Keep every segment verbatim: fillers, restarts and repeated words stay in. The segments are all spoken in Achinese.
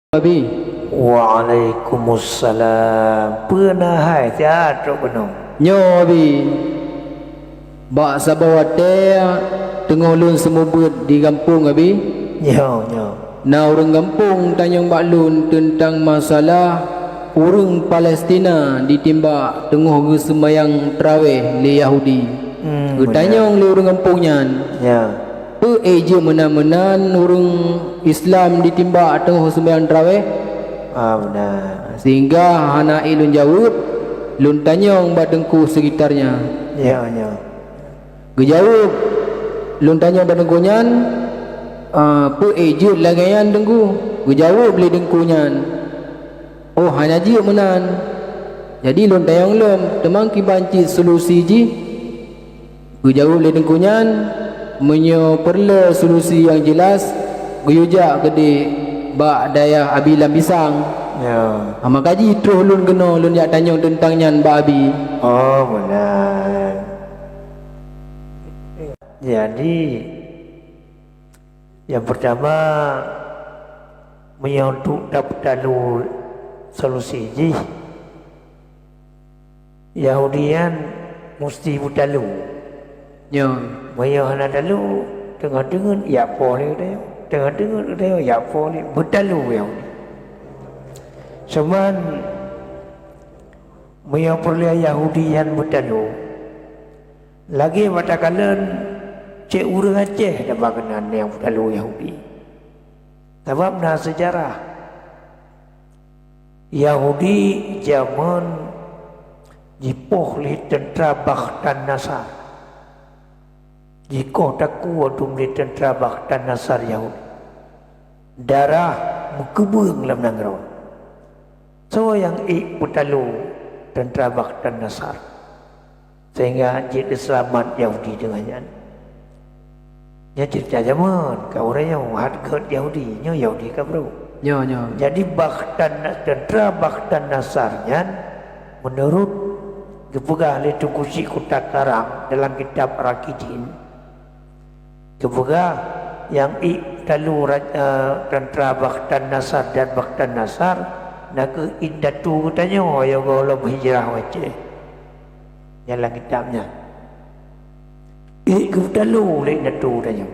Abi. Waalaikumsalam. Peue na hai, siat trok keunoe? Nyoe, Abi. Bak saboh watèe teungoh lôn seumeubeuet di gampông, Abi. Nyoe, nyoe. Na ureueng gampông tanyong bak lôn teuntang masalah ureueng Palestina ditimbak teungoh geuseumbahyang tarawèh lé Yahudi. Hmm, beuna. Geutanyong lé ureueng gampông nyan. Ya. Peue ék jeuet meunan-meunan ureueng Islam ditimbak teungoh seumayang tarawèh? Ah, beuna. Sehingga hana ék lôn jaweueb, lôn tanyong bak teungku sekitarnya. Ya, ya. Geujaweueb, lôn tanyong bak teungku nyan, "Ah, peue ék jeuet lagèe nyan, Teungku?" Geujaweueb lé teungku nyan, "Oh, hana jeuet meunan." Jadi lôn tanyong lom, "Teuma kiban cit solusi jih?" Geujaweueb lé teungku nyan, "Meunyoe peureulèe solusi nyang jeulaih, geuyue jak keudéh bak dayah Abi Lam Pisang." Ya. Maka jitroh lôn keunoe lôn jak tanyong teuntang nyan bak Abi. Oh, meunan. Jadi, nyang peurtama, meunyoe untuk tapeutalo solusi jih, Yahudi nyan musti beutalo. Nyoe. Meunyoe hana talo, teungoh deungon jak po lé geutanyoe. Teungoh deungon geutanyoe jak po lé, beutalo Yahudi. Cuman, meunyoe peureulèe Yahudi nyan beutalo, lagèe bak takalon cit ureueng Aceh dak ba keunan nyang beutalo Yahudi. Sabab na seujarah. Yahudi jameun jipoh lé teuntra Bakhtan Nasar. Jikoh takue dum lé teuntra Bakhtan Nasar Yahudi. Darah meukeubeueng lam nanggroe. Soe nyang ék peutalo teuntra Bakhtan Nasar? Sehingga jeuet seulamat Yahudi deungon nyan. Nyan ceurita jameun, ka uroe nyoe, hat gét Yahudi, nyoe Yahudi ka brôk. Nyoe, nyoe. Jadi, Bakhtan, teuntra Bakhtan Nasar nyan, meunurot geupeugah lé Teungku Chik Kuta Karang dalam kitab Rakidin, geupeugah nyang ék talu ra-, eh, teuntra Bakhtan Nasar dan Bakhtan Nasar, na kheueh indatu geutanyoe nyang gohlom hijrah u Aceh. Nyan lam kitab nyan. Ék geutalo lé indatu tanyoe.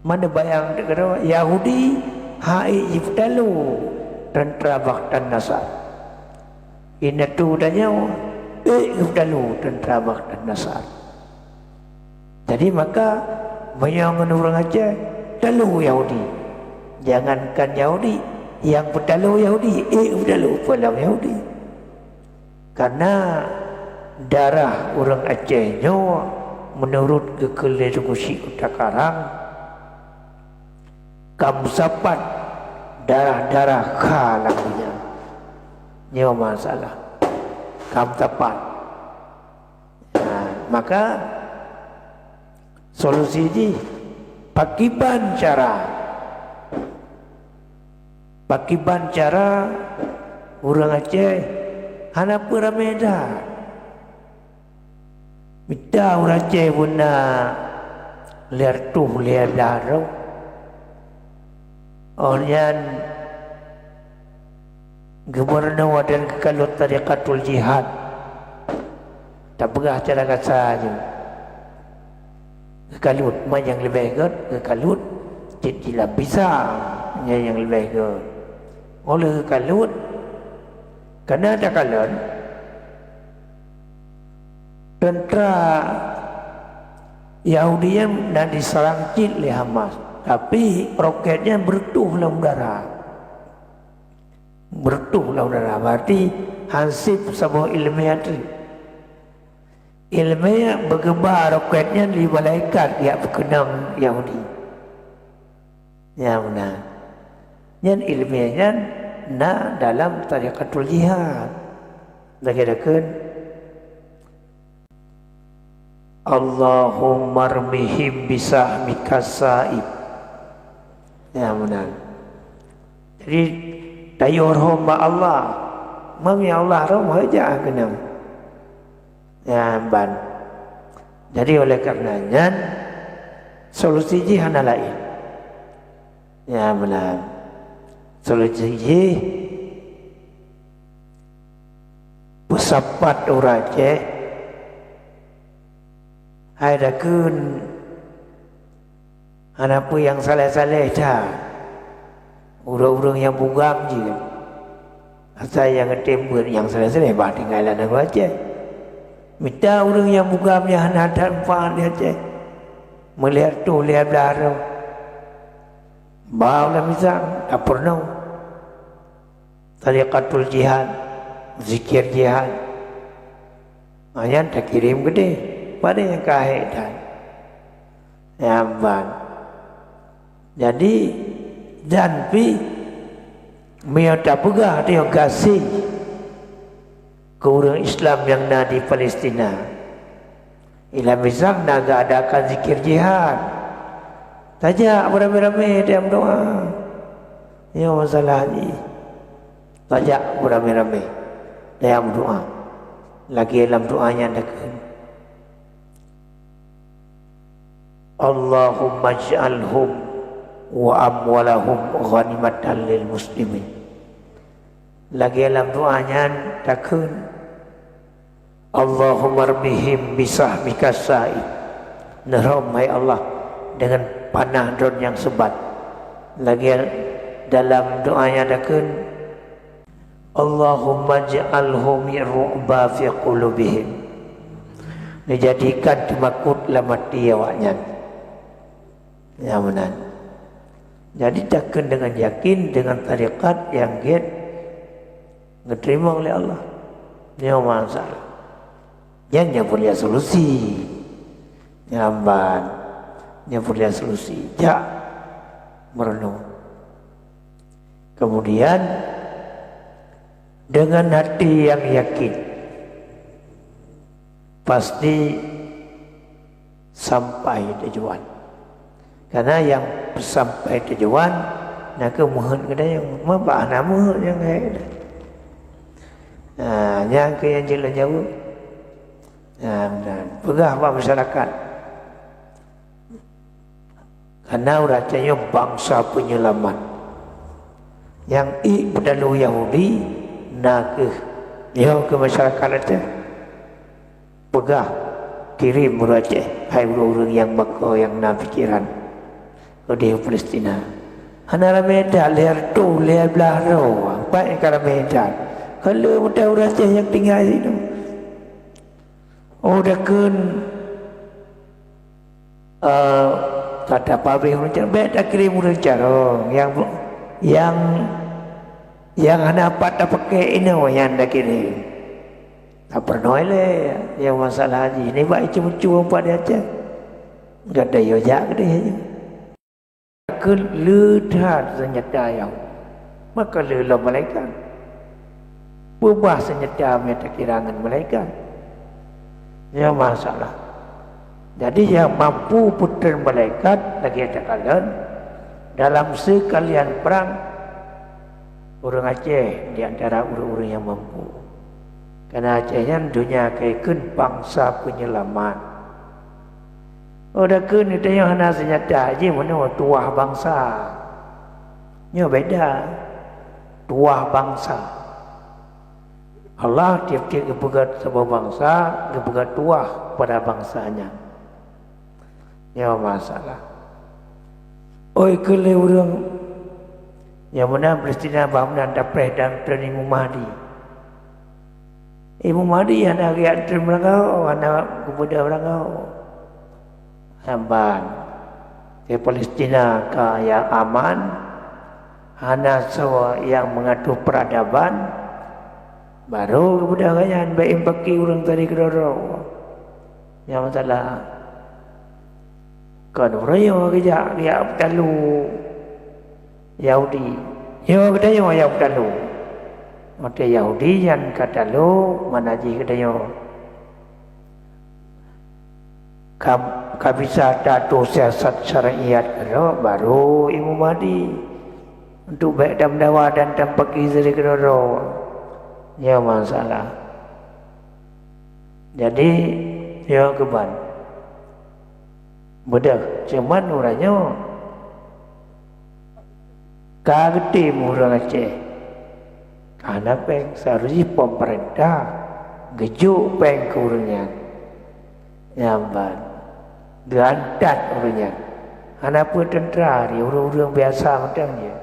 Mana bayang teukeudroe Yahudi hai jipeutalo teuntra Bakhtan Nasar. Indatu tanyoe ék geutalo teuntra Bakhtan Nasar. Jadi maka meunyoe ngon ureueng Aceh talo Yahudi. Jangankan Yahudi, nyang peutalo Yahudi ék geutalo peue lam Yahudi. Karena darah ureueng Aceh nyoe, meunurot geukheun lé Teungku Chik Kuta Karang, ka meusapat darah-darah kha lam donya. Nyoe masalah. Ka meusapat. Nah, maka solusi jih, pakiban cara? Pakiban cara ureueng Aceh hana peuramé that? Mita ureueng Aceh beuna lhèe reutôh lhèe blah droe. Óh nyan gubunur dan geukalon tariqatul jihad. Tapeugah cara kasa jih. Geukalon, ma nyang leubeh gét, geukalon, cit jilam pisang, nyan nyang leubeh gét. Óh lheueh geukalon, kana takalon, teuntra Yahudi nyan na jiseurang cit lé Hamas, tapi rokét nyan beureutôh lam udara. Beureutôh lam udara, berarti han sép saboh ileumèe teuk. Ileumèe beugeuba rokét nyan lé malaikat jak peukeunong Yahudi. Nyan meunan. Nyan ileumèe nyan na dalam tariqatul jihad. Lagèe takheun, "Allahummarmihim bisahmika sa'ib." Nyan meunan. Jadi, tayue rhom bak Allah. Meunyoe Allah rhom, hai jak keunong. Nyan ban. Jadi, oleh karena nyan, solusi jih hana laén. Nyan meunan. Seuleusoe jih peusapat ureuëng Aceh, hai takheun hana peue nyang saleh-saleh that. Ureuëng-ureuëng nyang bungam jih, asai nyang geutem beuet nyang saleh-saleh bah tinggai lam nanggroe Aceh. Mita ureuëng nyang bungam nyang hana that manfaat di Aceh, meulheueh tuh lheueh blah droe. Bau lam lisan, tapeurunoe. Tariqatul jihad, zikir jihad. Nyan takirém keudeh. Padahai nyang ka hék that. Nyan ban. Jadi, dan pih, meunyoe tapeugah tanyoe gaséh keu ureuëng Islam nyang na di Palestina, ilam Islam na geuadakan zikir jihad. Tajak beuramé-ramé tajak meudoá. Nyoe masalah jih. Tajak beuramé-ramé tajak meudoá. Lagée lam doá nyan takheun, "Allahumma ij'alhum wa amwalahum ghanimatan lil muslimin." Lagée lam doá nyan takheun, "Allahumma rmihim bisahmika sa'ib." Neurom, hai Allah, deungon panah Droen nyang seubat. Lagée dalam doá nyan takheun, "Allahumma ij'alhum ru'ba fi qulubihim." Neujadikan teumakot lam até awaknyan. Nyang meunan. Jadi takheun deungon yakin, deungon tarekat nyang gét geuteurimong lé Allah. Nyoe masalah. Nyan nyang peureulée solusi. Nyan ban. Nyang peureulée solusi. Jak meurunoe. Kemudian, dengan hati yang yakin, pasti sampai tujuan. Karena nyang sampai tujuan, na kheueh meuheuet geutanyoe. Meuba na meuheuet nyang hai. Nah, nyang keu nyang jeuet lôn jaweueb. Nah, nah, peugah bak masyarakat. Karena ureuëng Aceh nyoe bansa penyelamat. Nyang ék peutalu Yahudi, na kheueh nyoe keu masyarakat Aceh. Peugah, kirém ureuëng Aceh, hai ureuëng-ureuëng nyang meuko nyang na pikeran keudeh Palestina. Hana ramé that, lhée reutôh, lhée blaih droe, pat nyang ka ramé that. Ka le meutai ureuëng Aceh nyang tinggai sinoe. Oh, takheun, eh, kata pabrik ureuëng carông, bék takirém ureuëng carông nyang, nyang, nyang hana pat tapaké inoe nyan takirém. Tapeurunoe lé nyang masalah jih nibak icu-icu pat di Aceh. Gata yo jak keudeh nyoe. Keu le that seunyata Yahudi, maka le lom malaikat. Peubah seunyata meunyo takira ngon malaikat. Nyoe masalah. Jadi, nyang mampu peutreun malaikat lagée takalon dalam seukalian prang ureuëng Aceh di antara ureuëng-ureuëng nyang mampu. Karena Aceh nyan donya ka ikheun bansa penyelamat. Oh, takheun geutanyoe hana seunyata jih meunoe tuah bansa. Nyoe beda. Tuah bansa. Allah tieb-tieb geupeugah saboh bansa, geupeugah tuah pada bansa nyan. Nyoe masalah. Oi, keu lé ureuëng nyang meunan Palestina bah meunan tapreh dan treun Imam Mahdi. Imam Mahdi hana geujak treun meurangkaho, hana geubeudôh meurangkaho. Saban di Palestina ka nyang aman, hana soe nyang meungatur peuradaban, baru geubeudôh gobnyan bék impaki ureuëng tadi keudroe-droe. Nyang masalah kon ureuëng nyoe geujak, geujak peutalu Yahudi. Nyoe geutanyoe nyang peutalu. Watée Yahudi nyan ka talu, mana jih geutanyoe ka, ka bisa taatoe siasat syariat keudroe, baru Imam Mahdi untuk bék tameudawa dan tampaki sidroe keudroe. Nyoe masalah. Jadi, nyoe keuban. Beudôh, cuman uroe nyoe Ka geutem ureuëng Aceh. Hana péng, seharusnya pemerintah geujok péng keu ureuëng nyan. Nyan ban. Geuantat ureuëng nyan. Hana peue teuntara, ureuëng-ureuëng biasa mantong jih.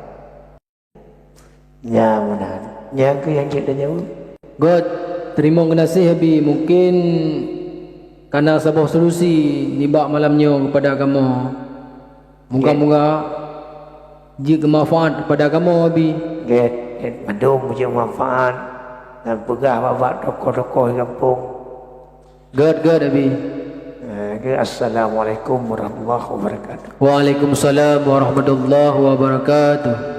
Nyan meunan. Nyan keuh nyang jeuet tanyong. Göt, teurimong geunaséh Abi. Mungkin kana saboh solusi nibak malam nyoe keupada kamoe. Moga-moga jeuet keu manfaat keupada kamoe, Abi. Gét, gét, mandum jeuet manfaat dan peugah bak-bak tokoh-tokoh di gampông. Gét, gét, Abi. Eh, gét, Assalamualaikum warahmatullahi wabarakatuh. Waalaikumsalam warahmatullahi wabarakatuh.